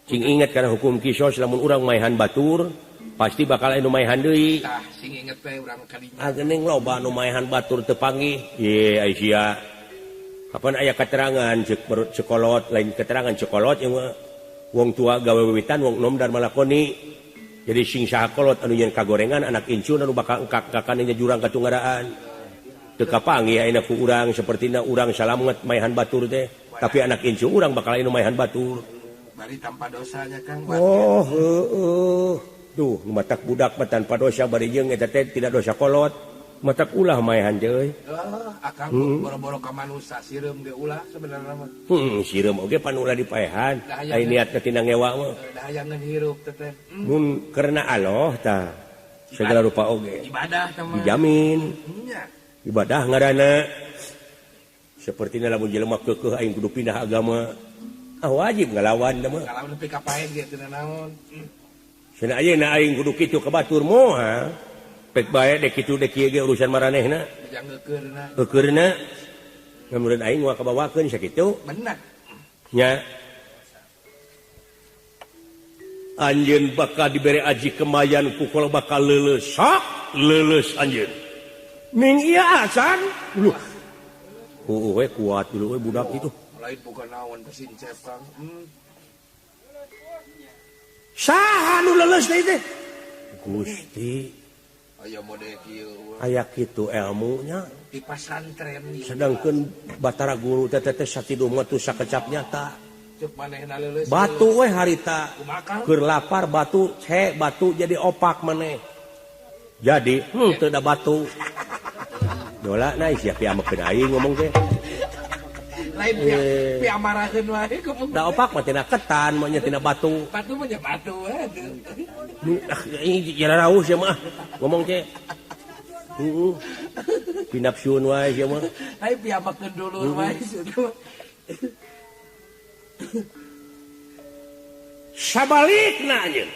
Cing inget kana hukum kisos lamun urang maehan batur, pasti bakal aya nu maehan deui. Tah, sing inget teh urang kadinya. Ah geuning loba nu maehan batur teu panggih. Ye ai sia. Kapan aya keterangan cek perut sekolot lain keterangan sekolot yang wong tua gawe wiwitan wong nom dar malakoni jadi sing saha kolot anu nyen kagorengan anak incun anu bakal kakakane jurang katunggaraan teu kapanggih ayeuna ku urang sapertina urang salamet maehan batur teh tapi anak incu urang bakal anu maehan batur bari tanpa dosanya Kang. Oh heueuh duh nu matak budak mah tanpa dosa bari jeung eta teh tidak dosa kolot matak ulah maehan teh euy. Akang boro-boro ka manusa sireum ge ulah sebenarnya mah. Sireum oge pan ulah dipaehan. Ai niatna tina ngewa mah. Da hayangeun hirup teh teh. Mun karena Allah tah segala rupa oge. Ibadah teh mah. Dijamin. Nya. Ibadah ngaranna. Sapertina lamun jelema keukeuh aing kudu pindah agama. Ah wajib ngalawan teh mah. Ngalawan nepi ka paeh ge teu naon. Cenah ayeuna aing kudu kitu ka batur moal. Pek bae dek kitu dek kieu ge urusan maranehna. Jangeukeurna. Eukeurna. Ngamureun aing moal kabawakeun sakitu. Bener. Nya. Anjeun bakal dibere aji kemayan ku kol bakal leuleus. Sok leuleus anjeun. Ning ieu acan. Luh. Heueuh we kuat dulu we budak itu. Lain bukan naon kesincep Kang. Saha nu leuleus teh teh? Gusti. Aya mode kieu. Aya kitu ilmunya di pasantren. Sedangkeun Batara Guru teh teh satiduh mah teu sakecap nyata. Ceuk manehna leuleus. Batu we harita. Keur lapar batu, ce batu jadi opak maneh. Jadi teu da batu. Dola na sia piamekeun aing ngomong teh. Lain piamaraheun wae ngomong. Da opak mah tina ketan mah nya tina batu. Batu mah nya batu we. Ini jalan rauh sia mah ngomong teh. Heeh. Pinapsiun wae sia mah. Ai piamakeun dulur wae sia. Sabalikna anjeun.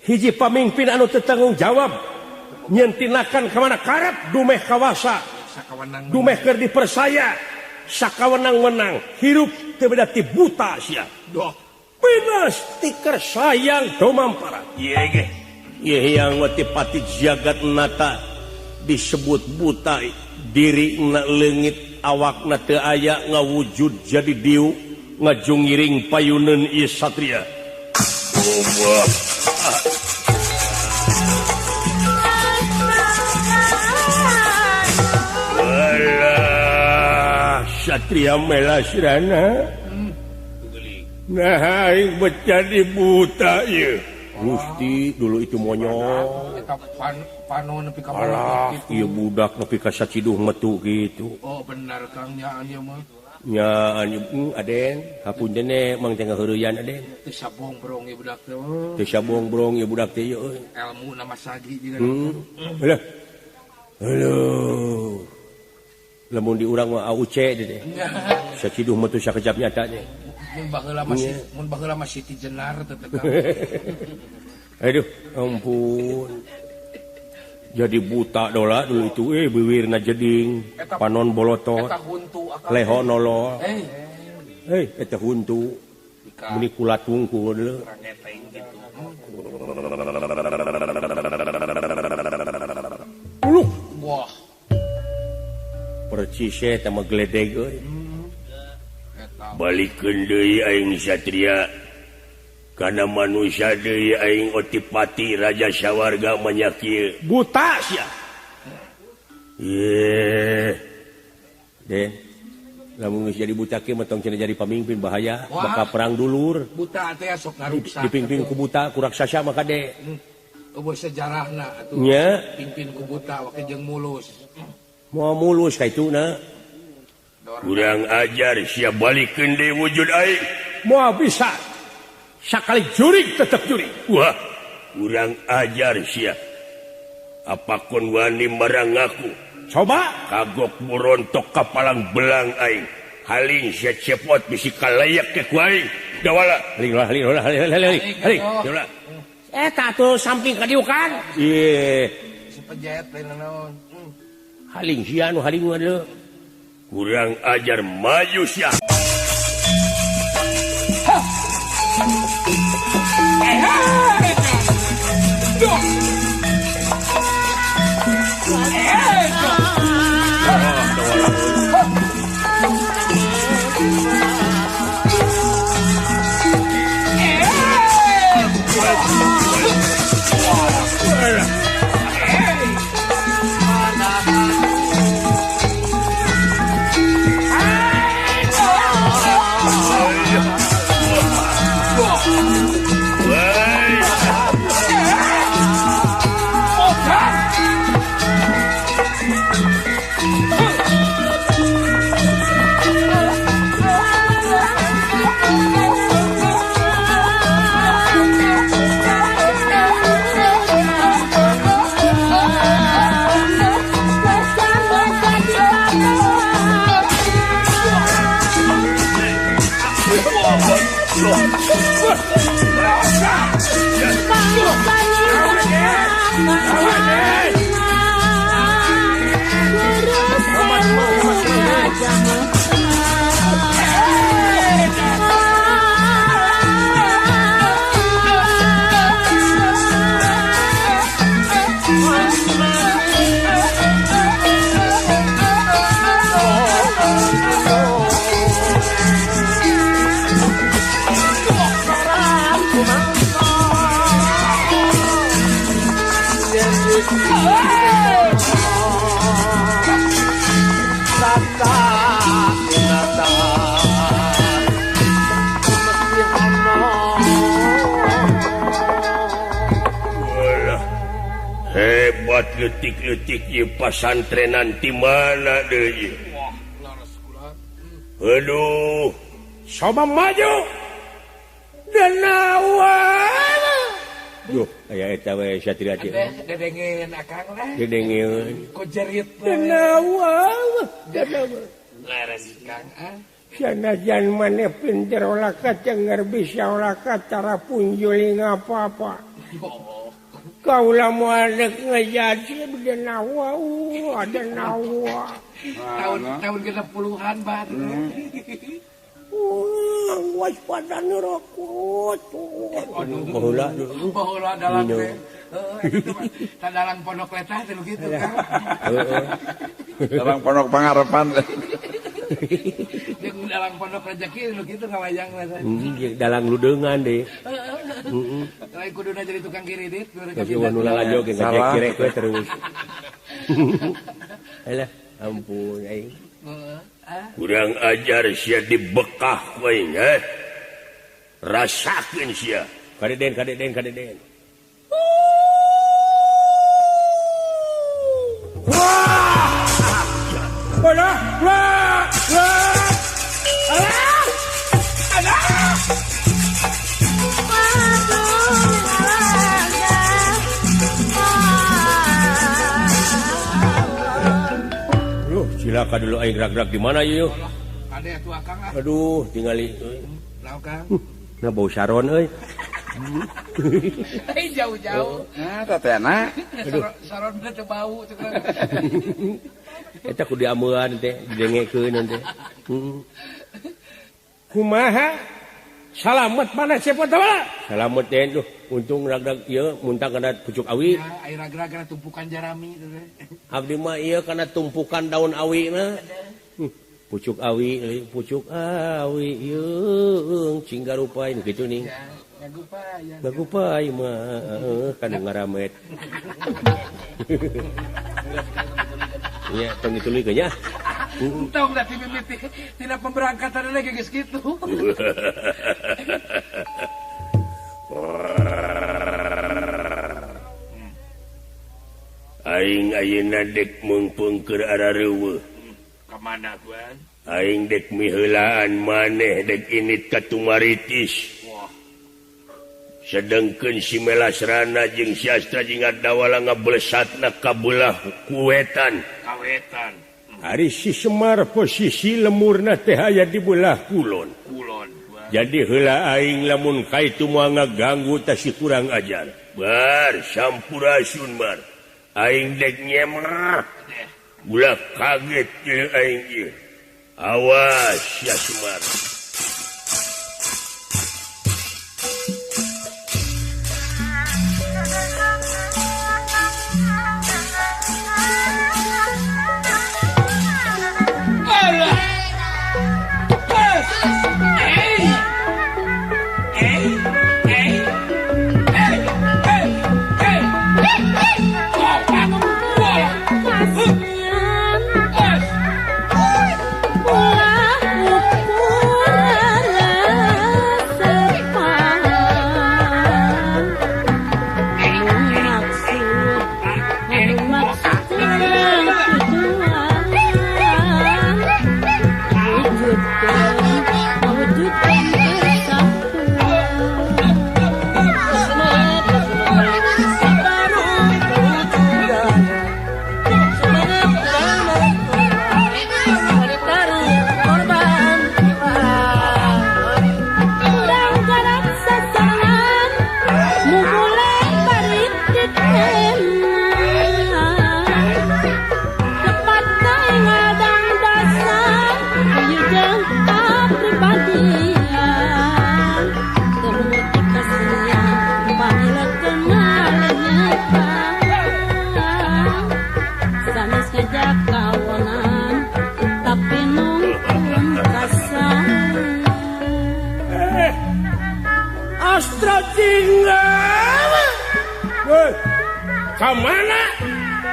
Hiji pamimpin anu teu tanggung jawab nyeun tindakan ka mana karep dumeh kawasa. Dumeh keur dipersaya sakawenang-wenang hirup teu beda ti buta sia. Doh. Pinus tiker sayang domampara. Ieu ge. Ieu yang wati pati jagat nata disebut buta diri na leungit awakna teu aya ngawujud jadi diu ngajungiring payuneun ieu satria. Allah. Alah, satria melasrana. Nah, aing jadi buta ieu. Gusti dulu itu monyong. Eta panon nepi ka alah, ieu budak nepi ka saciduh metu gitu. Oh, benar Kang nya ieu mah. Nya Aden, hapunten ne mang teh ngaheureyan Aden. Teu sabongbrong ieu budak teh. Teu sabongbrong ieu budak teh ieu euy. Elmu na masagi juga. Alah. Aduh. Lamun di urang mah AUC teh. Saciduh metu sakecap nyata teh. Mun baheula masih mun baheula masih Siti Jenar teh teh. Aduh, ampun. Jadi buta dola dulu itu biwirna jeding, panon bolotot, leho nolol. Eta huntu. Meni kulat wungkul deuleu. Uluh. Wah. Percis eta mah gledeg euy. Balikeun deui aing satria kana manusia deui aing otipati raja sawarga manyakieu buta sia. Ye. Den. Lamun geus jadi buta kieu mah tong cenah jadi pamimpin bahaya, bakal perang dulur. Buta teh sok ngaruksak. Dipimpin ku buta ku raksasa mah kade. Eueuh sejarahna atuh. Nya, pimpin ku buta wake jeung mulus. Moal mulus kaituna. Kurang ajar siap balikeun deui wujud aing. Moal bisa. Sakali jurig tetep jurig. Wah, kurang ajar sia. Apakun wani marang aku? Coba kagok murontok kapalang belang aing. Haling sia cepot bisi kalayak ke ku aing. Dawala. Haling lah, haling lah, haling, haling, haling. Dawala. Eta tuh samping kadiukan. Ieu. Si pejet lain naon. Haling sia nu haling mah. Kurang ajar maju sia. Hebat letik-letik ieu pasantrenan ti mana deui. Wah, laras kula. Aduh, coba maju. Denawa. Duh, aya eta we satria teh. Dedengeun akang lah. Dedengeun. Ku jerit. Denawa. Denawa. Laras kang ah. Sanajan maneh pinter olah kacengar bisa olah cara punjuling apa-apa. Kaulah mualek ngejadi denawa, denawa. Tahun kita puluhan bat. Waspada ngerokok. Baheula baheula dalang teh. Heeh, dalang pondok letah teh gitu kan. Dalang pondok pangarepan. Jeung dalang pondok rezeki nu kitu ngawayang lah. Dalang ludeungan deh. Heeh. Lain kuduna jadi tukang kiridit. Tapi nu lalajo ge ngajek we terus. Alah, ampun aing. Kurang ajar sia dibekah ku aing, eh. Rasakeun sia. Kadeden kadeden kadeden. Wah! Wah! Wah! Wah! Alah! Alah! Cilaka dulu aing gerak-gerak di mana ieu? Ade atuh akang ah. Aduh, tingali euy. Naon Kang? Nah bau saron euy. Hei jauh-jauh. Nah, tetehna. Aduh, saron teh bau cek. Eta kudu diameuan teh, didengekeun teh. Heeh. Kumaha? Salamet mana cepot teh? Salamet teh duh, untung rag-rag ieu muntah kana pucuk awi. Ya, aya rag-rag kana tumpukan jarami teh. Abdi mah ieu kana tumpukan daun awi mah. Pucuk awi, pucuk awi yeung cinggarupai nu kitu nih. Ya, ngagupai. Ngagupai mah heeh kana ngaramet. Nya tong dituluykeun nya. Entong da ti mimiti tina pemberangkatan lagi geus kitu. Aing ayeuna dek meungpeung keur arareuweuh. Ka mana kuan? Aing dek miheulaan maneh dek init ka Tumaritis. Sedengkeun si Melasrana jeung si Astra jeung Ardawala ngablesatna ka beulah kuwetan. Kawetan. Ari si Semar posisi lemurna teh aya di belah kulon. Kulon. Jadi heula aing lamun ka itu moal ngaganggu tah si kurang ajar. Bar sampurasun bar. Aing dek nyemer. Ulah kaget jeung aing ieu. Awas ya Semar.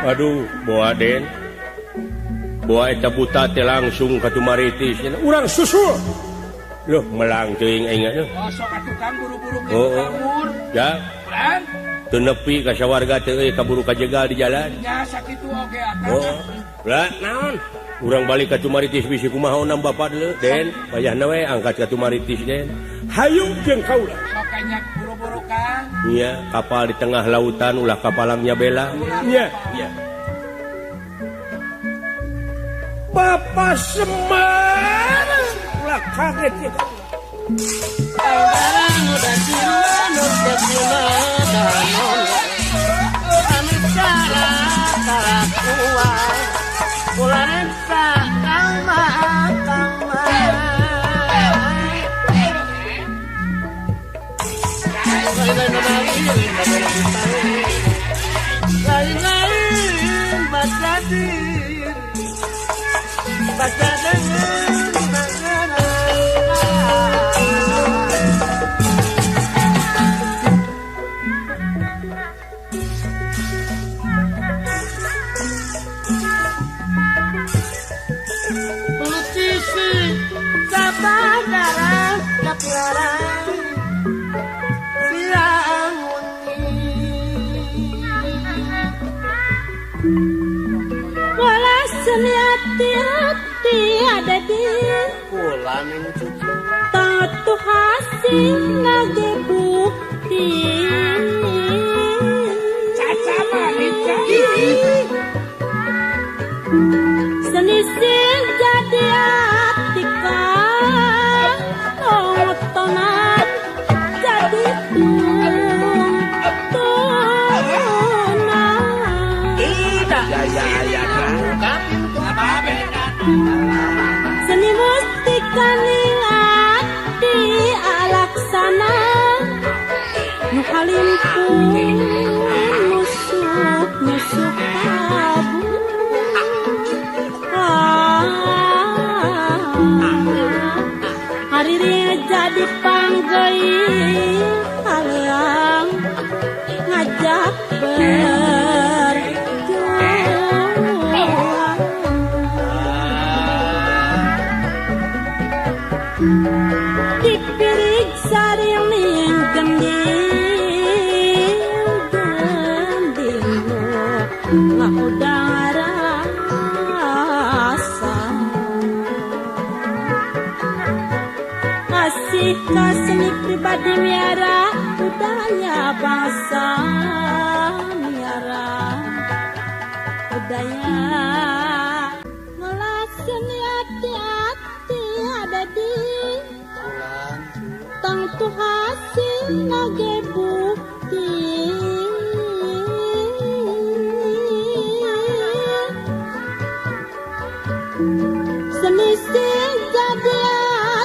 Aduh, boa Den. Boa eta buta teh langsung ka Tumaritis. Urang susul. Loh, melang teuing aing nya. Oh, sok atuh Kang buru-buru kabur. Ya. Teu nepi ka sawarga teh euy kaburu kajegal di jalan. Nya sakitu oge akang. Oh. Lah, naon? Urang balik ka Tumaritis bisi kumaha onam bapak deuleu, Den. Wayahna we angkat ka Tumaritis, Den. Hayu jeung kaula. Sok kanyak buru-buru Kang. Iya, kapal di tengah lautan ulah kapalangnya bela. Iya, iya. Bapak Semar ulah kaget kita. Lain-lain baca diri, baca dengan Putisi sabadara kapilarang siang Hati-hati ada di tatu hasil nage bukti. Seni sing jadi atika totonan jadi tuntunan. Tidak ya Seni mustika ning ati alaksana nu halimpung nusuk nusuk tabu. Hariri jadi panggoi halang ngajak berjuang. Dipirig sariling gending gending ngahudang rasa. Asih ka seni pribadi miara budaya bangsa miara budaya ngelas seni hati-hati ada di tangtu hasil nage bukti seni sing jadi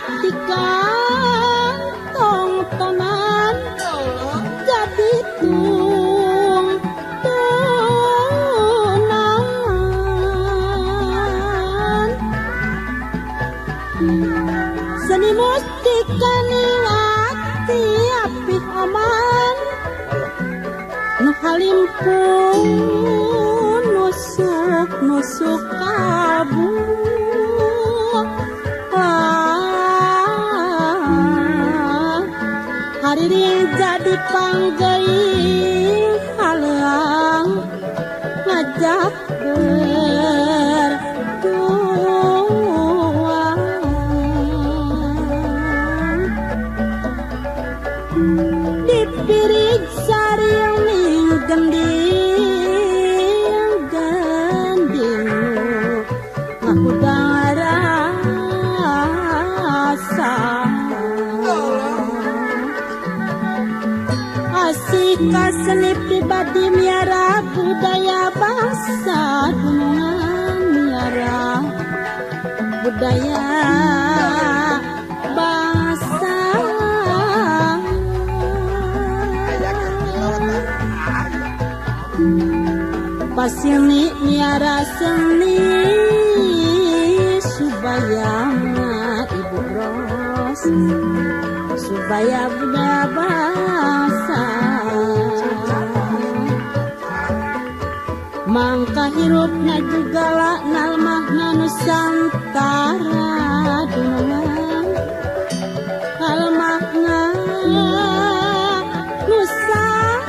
ati kang tongtonan jadi tungtunan seni mustika ning ati apih aman nu halimpun nusuk nusuk kalbu. Hariring jadi panggeing halang ngajak berjuang dipirig sariang ning gending gending ngahudang rasa. Asih ka seni pribadi miara budaya bangsa gunungan miara budaya bangsa. Pasini miara seni supaya Ibu Ros supaya budaya bangsa. Mangka hirupna juga laknal makna Nusantara dunungan hal makna Nusantara.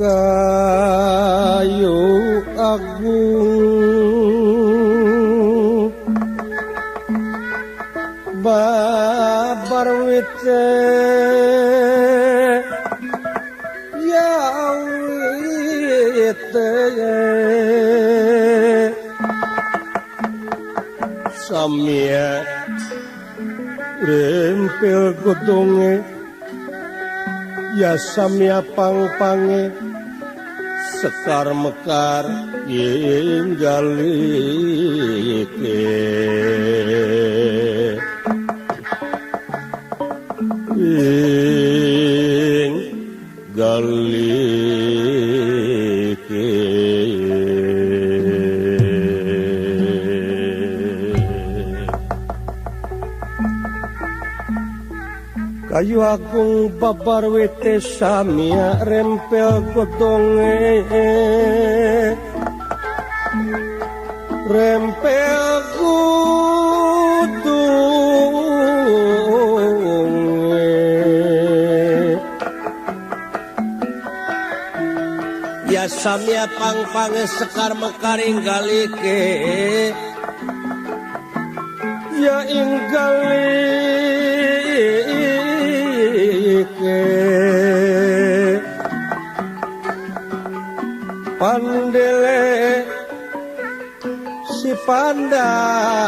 Kayu agung babar wite ya wite samia rempel godonge ya samia pang-pange sekar mekar inggalike inggalike. Kayu agung babar wite samia rempel godonge rempel godonge ya samia pang-pange sekar mekar inggalike ya inggalike pandele si pandang